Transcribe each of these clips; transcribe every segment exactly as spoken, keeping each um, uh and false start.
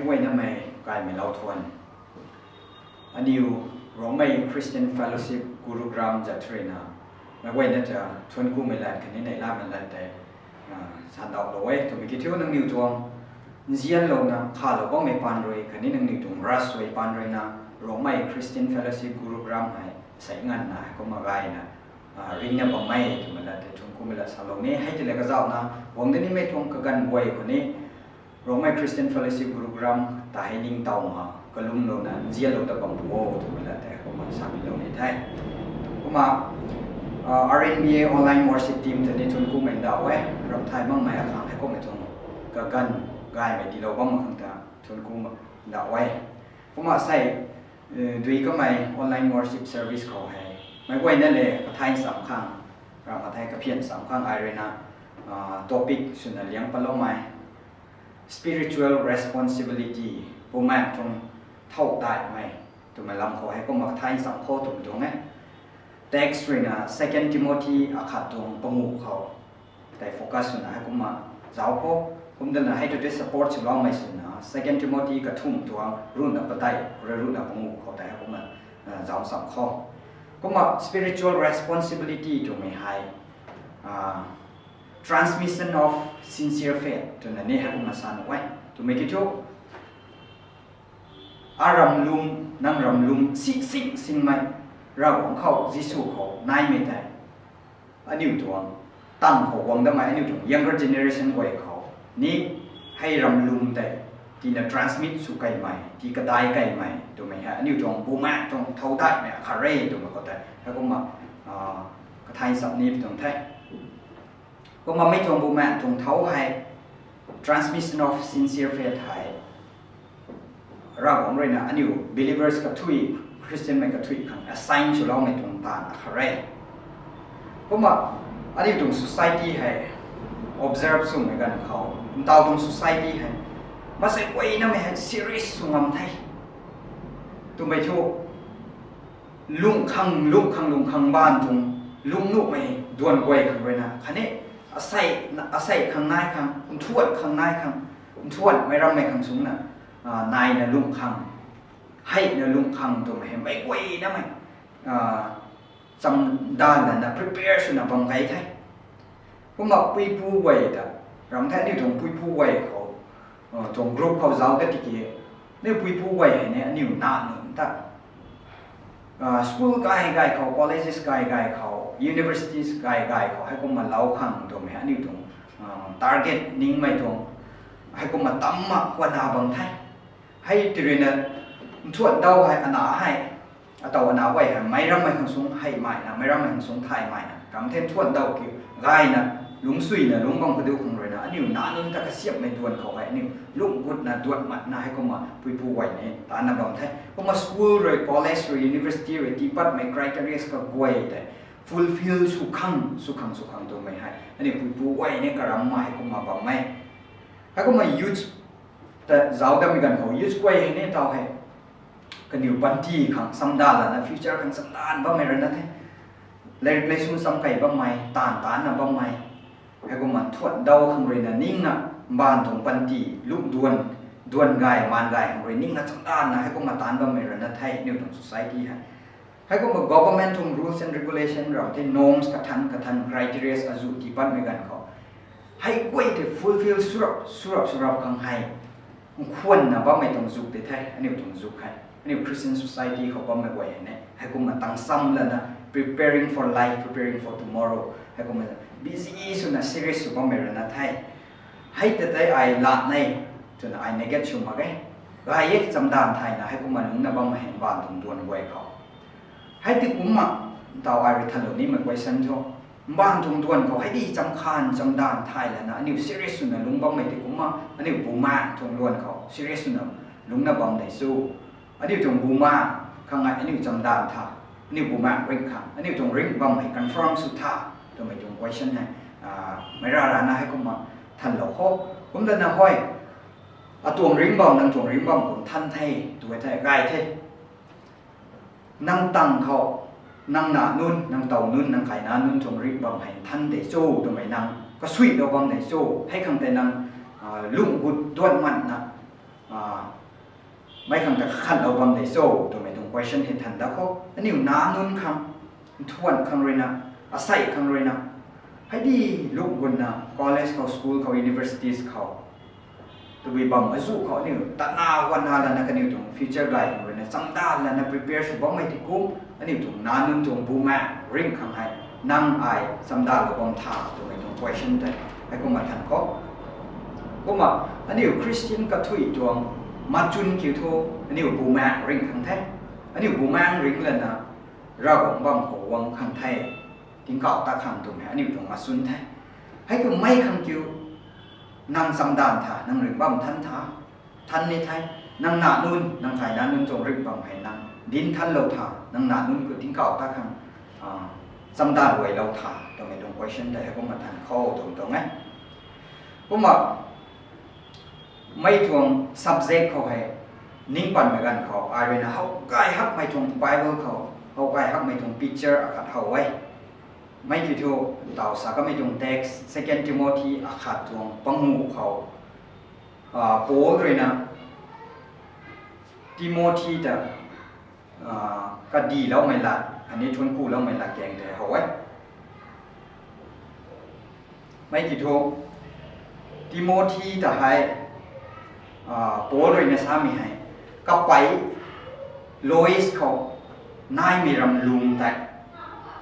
Guaynamei kaimei lou thuan. Aniu Rongmei Christian Fellowship Gurugram zat thurina, meic guayna ta thuanc kumei lat khatni neihlamei lat tei sandauhlou e. Twmei ki thu nangniw tuang nzianlouna khalou bammei paan rui khatni nangniw tuang ravsuai paan ruina Rongmei Christian Fellowship Gurugram hei sei nganvna heikumna gayna ringna bammei twmei lat tei thuanc kumei lat salou ni. Hei tei le kazauhna guang da nimei tuang kaganv guay khou ni Rongmei Christian Fellowship Gurugram ta hei ningtowna kalumlouna nzianlou ta bam pu o twmei lat tei kumna sapilou ni the. Kumna R N B A online worship team ta ni thuanc kumei ndauh e. Ramh thay makmei akhang heikumhmei tuang kaganv gaymei tiilou bam mak khang ta thuanc kumei ndauh e. Kumna sei dui kamei online worship service khou hei meic guayna le kathay nsam khang, ramh kathei kaphian nsam khang ai ruina topic swna liang patloumei spiritual responsibility, bumaengc tuang thow daihmei twmei lam khou heikumna kathay nsam khou twmei tuang e. Text ruina Second Timothy akhat tuang panguh khou tei focus swna heikumna zauc khou. Kumdana hei tu tei support swloumei swna Second Timothy kathumh tuang ruhna padeih khou rui ruhna panguh khou tei heikumna zauc nsam khou. Kumna spiritual responsibility twmei hei transmission of sincere faith twna ni heikumna sa nuh e. Twmei ki thu aram lum, nang ram lum si sing singmei, Ravguangc khou, Jisu khou naimei tei aniu tuang tang khou guang damei aniu tuang younger generation guay khou ni hei ram lum tei tina transmit sw kaimei, tii kadai kaimei twmei hei aniu tuang bumaengc tuang thow daihmei akhat re twmei khou tei heikumna kathay nsam ni pi tuang the. Kumna mei tuang bumaengc tuang thow hei transmission of sincere faith hei Ravguangc ruina aniu believers kathui, Christianmei kathui khang assign swloumei tuang taanv akhat re. Kumna aniu tuang society hei observe swmei ganv khou, ntaw tuang society hei maansei guaynamei hei serious sw ngam the twmei thu lungh khang lungh khang lungh khang mbaanv tuang lungh nuhmei duan guay khang ruina khatni asei khang nai khang, nthuan khang nai khang, nthuanmei rammei khang sungcna naina lungh khang, heina lungh khang twmei hei meic guaynamei chamdanv lana prepare swna bam key the. Kumna puipu guay ta, ramh the aniu tuang puipu guay khou, tuang group khou zauc ta tiki, aniu puipu guay hei ni aniu nac nunc ta school gay gay khou, colleges gay gay khou, universities gay gay khou heikumna lou khang twmei aniu tuang target ningmei tuang heikumna tamna huanna bam the. Hei tei ruina nthuan dau hei ana hei, ataw ana guay hei meic rammei khang sung hei maina, meic rammei khang sung thay maina, ramh the nthuan dau ki gayna, lungcsuina lungc bam kadiu khang ruina aniu nac nunc ta kasiamhmei duan khou hei aniu lungh gutna duan matna heikumna puipu guay ni taanna bam the. Kumna school rui, college rui, university rui tii patmei criterias kaguay tei fulfill sw khang sw khang sw khang twmei hei aniu puipu guay ni karamna heikumna bammei. Heikumna youth ta zauc datmei ganv khou youth guay hei ni taw hei kaniw panty khang chamdanv lana future khang chamdanv bammei ruina the. Lairik leisung cham key bammei, taanv taanna bammei, heikumna nthuan dau khang ruina ningna mbaanv tuang panty lungh duan, duan gay maan gay khang rui ningna chamdanvna heikumna taanc bammei ruina the aniu tuang society hei. Heikumna government tuang rules and regulation ramh the, norms kathan kathan, criterias azuh tii patmei ganv khou hei guay tei fulfill swrap swrap swrap khang hei nkhwanna bammei tuang zuk tei the aniu tuang zuk hei. Aniu Christian society khou bammei guay hei ni heikumna tang cham lana preparing for life, preparing for tomorrow, heikumna busy swna serious sw bammei ruina the. Hei ta tei ai lat nei twna ai negate sw mak e. Gay e, chamdanv thayna heikumna lungcna bammei hei mbaanv tuang duan guay khou. Hei tei kumna ntaw ai rui thanlou nimei question thu, mbaanv tuang duan khou hei di cham khan chamdanv thay lana aniu serious swna lungc bammei tei kumna aniu bumaengc tuang duan khou serious swna lungcna bam tei chu, aniu tuang bumaengc khang ai aniu chamdanv tha, aniu bumaengc ringh khang aniu tuang ringh bam hei confirm sw tha twmei tuang question hei meic rarana heikumna thanlou khou. Kumlana hoi, atuang ringh bam nang tuang ringh bam kum than the tw e the, gay the. Nang tang khou, nang nac nunc, nang tow nunc, nang kaina nunc tuang ringh bam hei nthan tei cho twmei nang kasuilou bam tei cho, hei khang tei nang lungh gut duan matna meic khang ta kakhatlou bam de cho twmei tuang question hei than dat khou, aniu nac nunc khang, nthuan khang ruina, asei khang ruina, hei di luk gunna college khou, school khou, universities khou, tabui bam azuh khou aniu tatna guanna lana kaniw tuang future gay khang ruina chamdan lana prepare sw bammei ti kum, aniu tuang nac nunc tuang bumaeng ringh khang hei nang ai chamdanlou bam tha twmei tuang question tei heikumna than khou. Kumna aniu Christian kathui tuang machun kiu thu, aniu bumaeng ringh khang the. Aniu bumaeng ringh lana Ravguangc bam khou guang khang the. Tingkauh ta khang twmei aniu tuang machun the. Heikumhmei khang kiu nang chamdan tha, nang ringh bam than tha, than ni the. Nang nac nunc, nang kai nac nunc tuang ringh bam hei nang dinc thanlou tha, nang nac nunc khou tingkauh ta khang chamdan guaylou tha twmei tuang question tei heikumna than khou tuang tuang e. Kumna mei tuang subject khou hei ning panmei ganv khou ai ruina how gay hakmei tuang Bible khou how gay hakmei tuang picture akhat how e. Mei kiu thu taw sa kamei tuang text Second Timothy akhat tuang panguh khou, Paul ruina Timothy ta kadiloumei lat khatni thuanc kuloumei lat kaeng tei how e. Mei kiu thu Timothy ta hei Paul ruina samei hei kapei Lois khou naimei ramlum tei,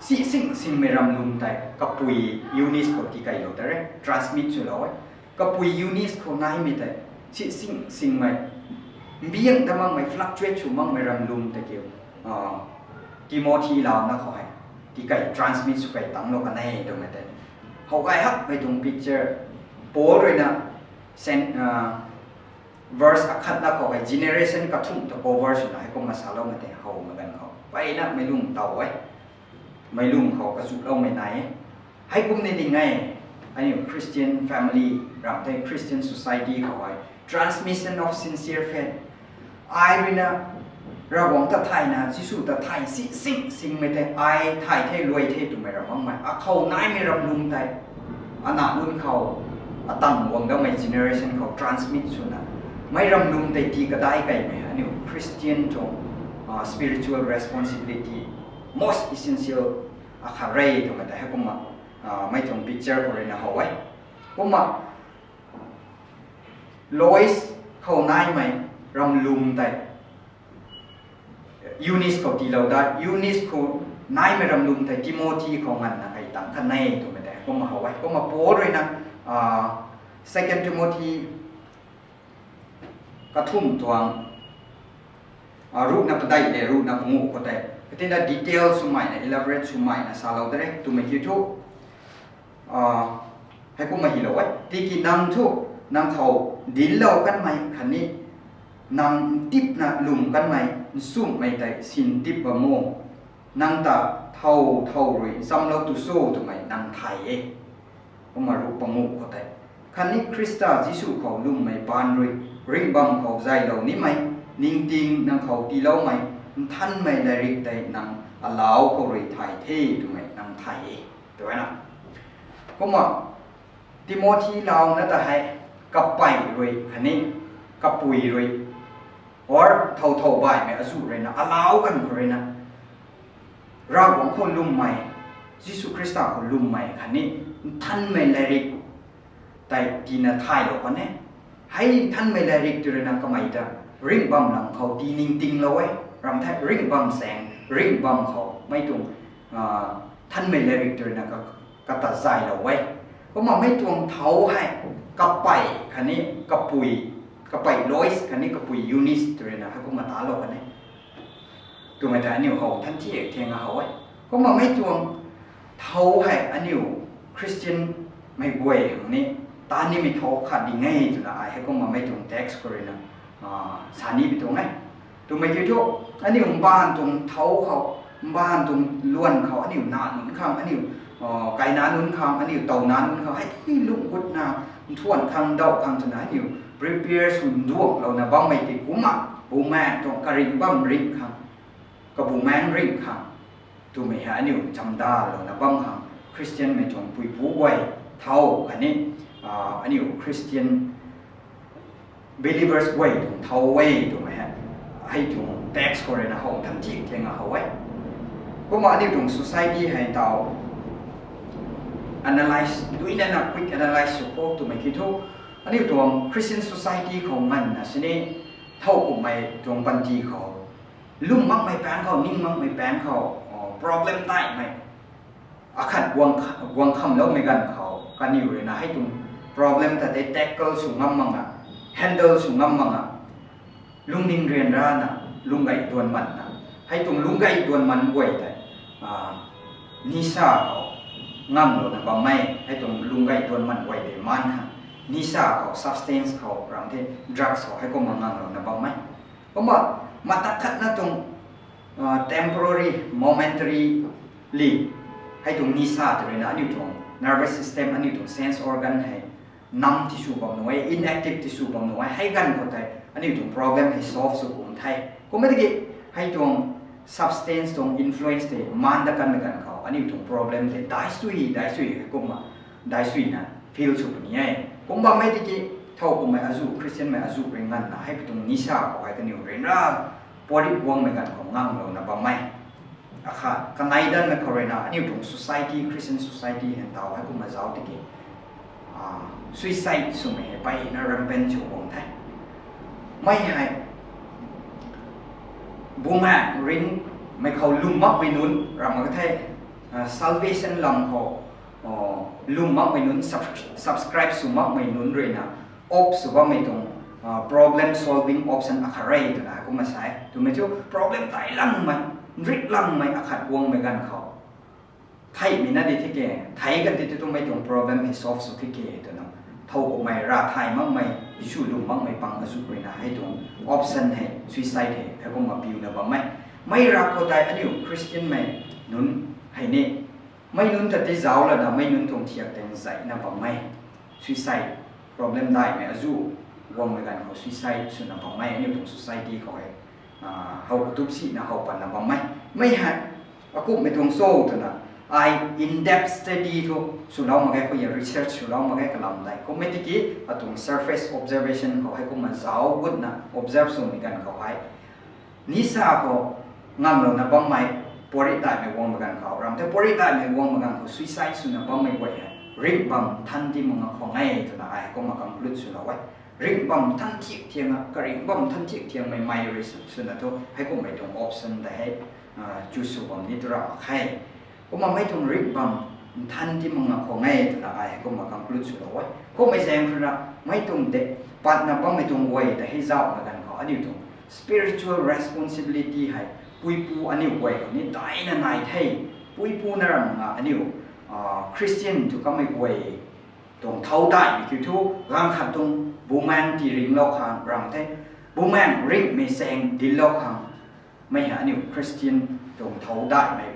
si sing singmei ramlum tei kapui Eunice khou tikeylou ta re, transmit swlou e. Kapui Eunice khou naimei tei si sing singmei, mbiang ta makmei, fluctuate sw makmei ramlum tei kiu Timothy launa khou hei tikey transmit sw key tangclou kan e twmei tei how gay hakmei tuang picture. Paul ruina verse akhatna khou hei generation kathumh ta cover swna heikumna saloumei tei howmei ganv khou mpeyna meic lung taw e. Meic lung khou kachukloumei nai e. Heikum ni ding e, aniu Christian family, ram tei Christian society khou hei transmission of sincere faith. Ai ruina Ravguangc ta thayna, Jisu ta thay si sing singmei tei ai thay the, luai the twmei ram makmei akhou naimei ramlum tei anac nunc khou, atang guang dammei generation khou transmit swna, mei ramlum tei tii kadai keymei aniu Christian tuang spiritual responsibility, most essential akhat re twmei tei heikumna mei tuang picture khou ruina how e. Kumna Lois khou naimei ramlum tei Eunice khou tiilou da, Eunice khou naimei ramlum tei Timothy khou nganvna key tangc kan e twmei tei kumna how e. Kumna Paul ruina Second Timothy kathumh tuang ruhna padeih le ruhna panguh khou tei katina detail swmei na, elaborate swmei na salou da re twmei kiu thu heikumna hylou e. Tiki nang thu nang khou dinclou kanmei khatni nang ntipna lwm kanmei nchumhmei tei sintip bam o. Nang ta thow thow rui nchamlou tu cho twmei nang thay e. Kumna ruh panguh khou tei, khatni Khrista Jisu khou lwmmei paan rui ringh bam khou zaylou nimei, ningting nang khou tiiloumei nthanmei lairik tei nang alau khou rui thay the twmei nang thay e twna. Kumna Timothy launa ta hei kapei rui khatni kapui rui, or thow thow baihmei azuh ruina, alau ganv khou ruina Ravguangc khou lwmmei, Jisu Khrista khou lwmmei khatni nthanmei lairik tei tiina thaylou kan e. Hei nthanmei lairik tw ruina kamei ta ringh bam lam khou tii ningtinglou e. Ram thei ringh bam saeng, ringh bam khou mei tuang nthanmei lairik tw ruina kata zaylou e. Kumna mei tuang thow hei kapei khatni kapui, kapei Lois khatni kapui Eunice tw ruina heikumna talou kan e twmei tei aniu how than thiak theng how e. Kumna mei tuang thow hei aniu Christian mei guay hang ni tat nimei thow khat ding e twna ai heikumna mei tuang text khou ruina sa ni pi tuang e. Twmei kiu thu, aniu mbaanv tuang thow khou, mbaanv tuang luan khou aniu nac nunc khang, aniu kainac nunc khang, aniu tow nac nunc khang hei ti lung gutna, nthuan khang, daw khang twna aniu prepare sw nduanglouna bammei tei kumna, bumaengc tuang karingh bam ringh khang, kabumaengc ringh khang twmei hei aniu chamdalouna bam khang Christianmei tuang puipu guay thow khatni aniu Christian believers guay tuang thow e twmei hei Hei tuang text khou rui na how than thik thiang a how e. Kumna aniu tuang society hei tau analyze, duina na quick analyze sw khou twmei ki thu, aniu tuang Christian society khou nganvna sini, thowkumhmei tuang panty khou, lwm makmei paengc khou, ning makmei paengc khou, problem daihmei akhat guang khamloumei ganv khou kaniw rui na hei tuang problem ta tei tackle sw ngam mak a, handle sw ngam mak a, lungning ryanrana, lungc gay duan manna, hei tuang lungc gay duan man guay tei nisa khou ngamlouna bammei, hei tuang lungc gay duan man guay tei maan khang, nisa khou, substance khou, ram the drugs khou heikumna ngamlouna bammei. Kumna matak khatna tuang temporary, momentarily, hei tuang nisa tw rui na aniu tuang nervous system, aniu tuang sense organ hei numb tisw bam nuh e, inactive tisw bam nuh e, hei ganv khou tei aniu tuang problem hei solve sw kum the. Kumna tiki hei tuang substance tuang influence tei maan dat kanmei ganv khou aniu tuang problem tei daisui daisui heikumna daisuina feel sw puni e. Kum bammei tiki thowkumhmei azuh, Christianmei azuh rui nganvna hei pi tuang nisa khou hei kaniw ryanra puari guangmei ganv khou ngamlouna bammei. Akhat kanei danmei khou rui na aniu tuang society, Christian society hei tau heikumna zauc tiki suicide swmei hei mpeyna rampant sw guang the. Mei hei bumaeng ringhmei khou lwm makmei nunc ram mak the, salvation lam khou lwm makmei nunc, subscribe sw makmei nunc rui na opt sw bammei tuang problem solving option akhat re twna kumna sa e. Twmei thu problem tei langmei, nrik langmei akhat guangmei ganv khou theihmei na di thike, thei kan ti tu twmei tuang problem hei solve sw thike twna thowkumhmei, rav thay makmei, Jisu lwm makmei pang azuh rui na hei tuang option hei suicide hei heikumna piuna bammei. Mei rak khou tei aniu Christianmei nunc hei ni mei nunc ta tei zauc lana mei nunc tuang thiak tei nzaina bammei. Suicide, problem daihmei azuh guangmei ganv khou suicide swna bammei aniu tuang society khou hei how katup sina how patna bammei. Mei hei akumhmei tuang cho twna ai in-depth study thu swlou mak ge, khou ya research swlou mak ge kalam dei. Kummei tiki atuang surface observation khou heikumna zauc gutna observe swmei ganv khou hei nisa khou ngamlouna bammei, puari daihmei guangmei ganv khou, ram the puari daihmei guangmei ganv khou suicide swna bammei guay hei ringh bam than ti mak nga khwan e twna ai heikumna conclude swlou e. Ringh bam than thiak thiang a, karingh bam than thiak thiangmei mei rui swna thu heikumhmei tuang option tei hei choose sw bam ni tu ra mak khe. Kumna mei tuang ringh bam nthan ti mak nga khwan e twna ai heikumna conclude swlou e. Kummei zaeng khou rui na mei tuang de patna bammei tuang guay ta hei zauhmei ganv khou aniu tuang spiritual responsibility hei puipu aniu guay khou ni daina nai the. Puipu na ram nga aniu Christian tu kamei guay tuang thau daihmei kiu thu, ganv khat tuang bumaeng tii ringlou khang ram the, bumaeng ringhmei chaeng dinclou khang mei hei aniu Christian tuang thau daihmei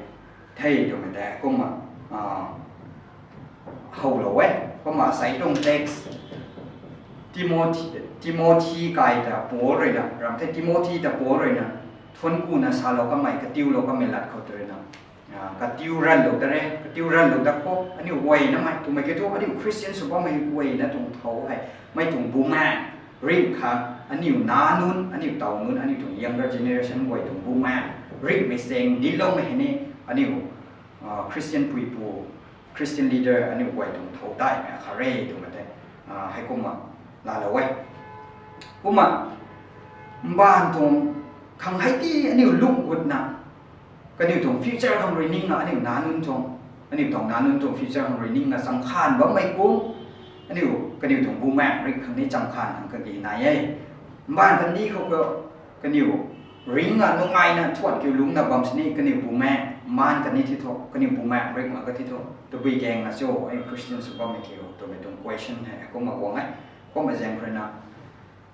the twmei tei kumna howlou e. Kumna asei tuang text Timothy, Timothy kai ta Paul rui na ram the, Timothy ta Paul rui na thuanc kuna salou kamei, katiulou kamei lat khou tu rui na katiu ranlou ta re, katiu ranlou ta khou aniu guayna mei twmei kiu thu aniu Christian sw bammei guayna tuang thau hei mei tuang bumaeng ringh khang aniu nac nunc, aniu taw nunc, aniu tuang younger generation guay tuang bumaeng ringhmei chaeng dincloumei hei ni aniu Christian puipu, Christian leader aniu guay tuang thau daihmei akhat re twmei tei heikumna laalou e. Kumna mbaanv tuang khang hei ti aniu lungh gutna kaniw tuang future khang rui ningna aniu nac nunc tuang, aniu taw nac nunc tuang future khang rui ningna changkhan bammei kum aniu kaniw tuang bumaeng ringh khang ni changkhan khang kagi nai e. Mbaanv kandih khou kaniw ringna nungaina thuan kiu lungcna bam sini kaniw bumaeng maan kan ni thi thu, kaniw bumaeng ringh mak ka thi thu, tabui gaeng na cho aniu Christian sw bammei kiu twmei tuang question hei kumna guang e. Kumna zaeng khou rui na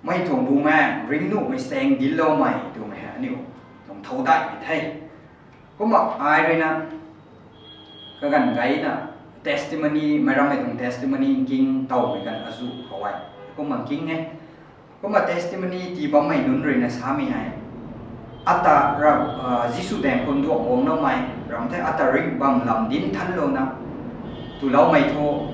mei tuang bumaeng ringh nuhmei chaeng dincloumei twmei hei aniu tuang thau daihmei the. Kumna ai rui na kaganv gayna testimony, meic rammei tuang testimony nking tawmei ganv azuh khou e. Kumna nking e. Kumna testimony tii bammei nunc rui na samei hei ata ra, Jisu daeng khou nduang guangloumei ram the, ata ringh bam lam dinc thanlouna twloumei thu,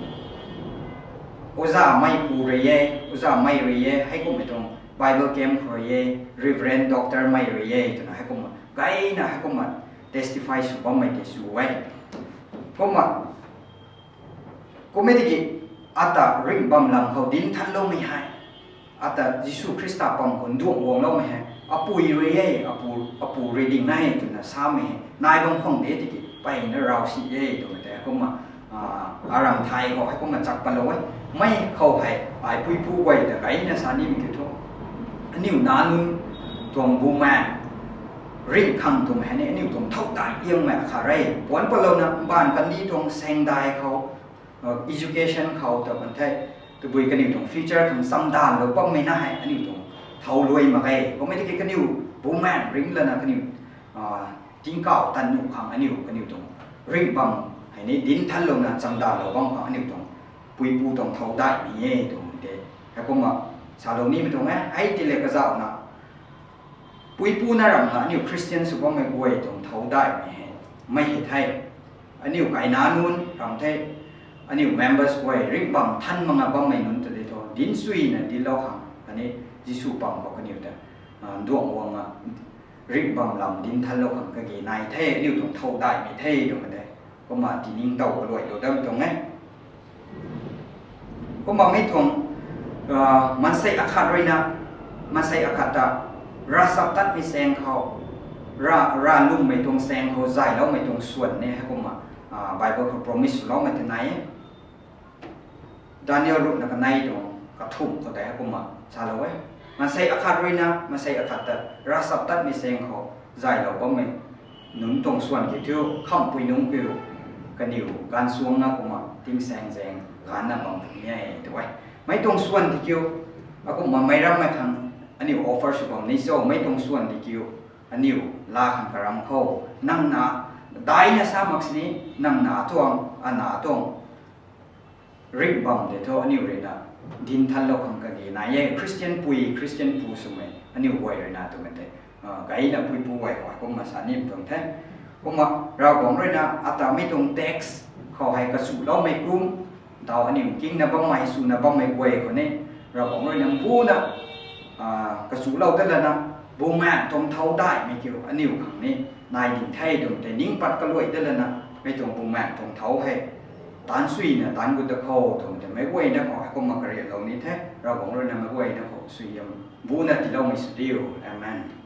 oza mei pu rui e, oza mei rui e, heikumhmei tuang Bible camp khou rui e, Reverend Doctor mei rui e twna heikumna gayna heikumna testify sw bammei tei sw e. Kumna kum e tiki ata ringh bam lam khou dinc thanloumei hei, ata Jisu Khrista pam khou nduangh guangloumei hei apui rui e, apu, apu rui ding e twna samei hei nai bam khang de tiki mpeyna rav si e twmei tei kumna aram thay khou heikumna chak patlou e. Mei khou hei ai puipu guay ta gayna sa nimei kiu thu, aniu nac nunc tuang bumaeng ringh khang twmei hei ni aniu tuang thow dai liangmei akhat re. Puanc patlouna mbaanv kandih tuang saengdai khou education khou ta kan the, tabui kaniw tuang future khang chamdanvlou bammei na hei aniu tuang thow luai mak ge. Kummei tiki kaniw bumaeng ringh lana kaniw tingkauh tat nuh khang aniu kaniw tuang ringh bam hei ni dinc thanlouna chamdanvlou bam khang aniu tuang puipu tuang thow daihmei e twmei tei heikumna salou nimei tuang e. Hei tei le kazauhna puipu na ramna aniu Christian sw bammei guay tuang thow daihmei hei mei hei the, aniu kainac nunc ram the, aniu members guay ringh bam than mak nga bammei nunc ta di thu dinc suina dinclou khang khatni Jisu pam khou kaniw ta nduangh guangna ringh bam lam dinc thanlou khang kage nai the, aniu tuang thow daihmei the twmei tei kumna tiningtow kaluailou dam tuang e. Kumna mei tuang maansei akhat ruina maansei akhat ta ravchaptatmei saeng khou, ra, ravlwmmei tuang saeng khou zayloumei tuang swan ni heikumna Bible khou promise swloumei tei nai e. Daniel ruhna kanei tuang kathumh khou tei heikumna salou e. Maansei akhat ruina maansei akhat ta ravchaptatmei saeng khou zaylou bammei nunc tuang swan kiu thu khamhpui nunc kiu kaniw gaanv suangna kumna tingsaeng zaeng gaanvna bam puni e tw e. Mei tuang swan tei kiu akumna meic rammei khang aniu offer sw bam ni cho, mei tuang swan tei kiu aniu laa khang karam khou nang na daina sa mak sini, nang na tuang, ana tuang ringh bam tei thu aniu ruina dinc thanlou khang kage nai e. Christian pui, Christian pu swmei aniu guay ruina twmei tei gayna puipu guay khou kumna sa nim tuang the. Kumna Ravguangc ruina ata mei tuang text khou hei kachuloumei kum, tau aniu kingna bammei, swna bammei guay khou ni Ravguangc ruina mbuna kachulou dat lana bumaeng tuang thow daihmei kiu aniu khang ni nai ding the twmei tei ning pat kaluai dat lana mei tuang bumaeng tuang thow hei taanc suina taanc gut da khou twmei tei meic guayna khou heikumna kariatlou ni the. Ravguangc ruina meic guayna khou suaihiam mbuna tiiloumei sw diu. Amen.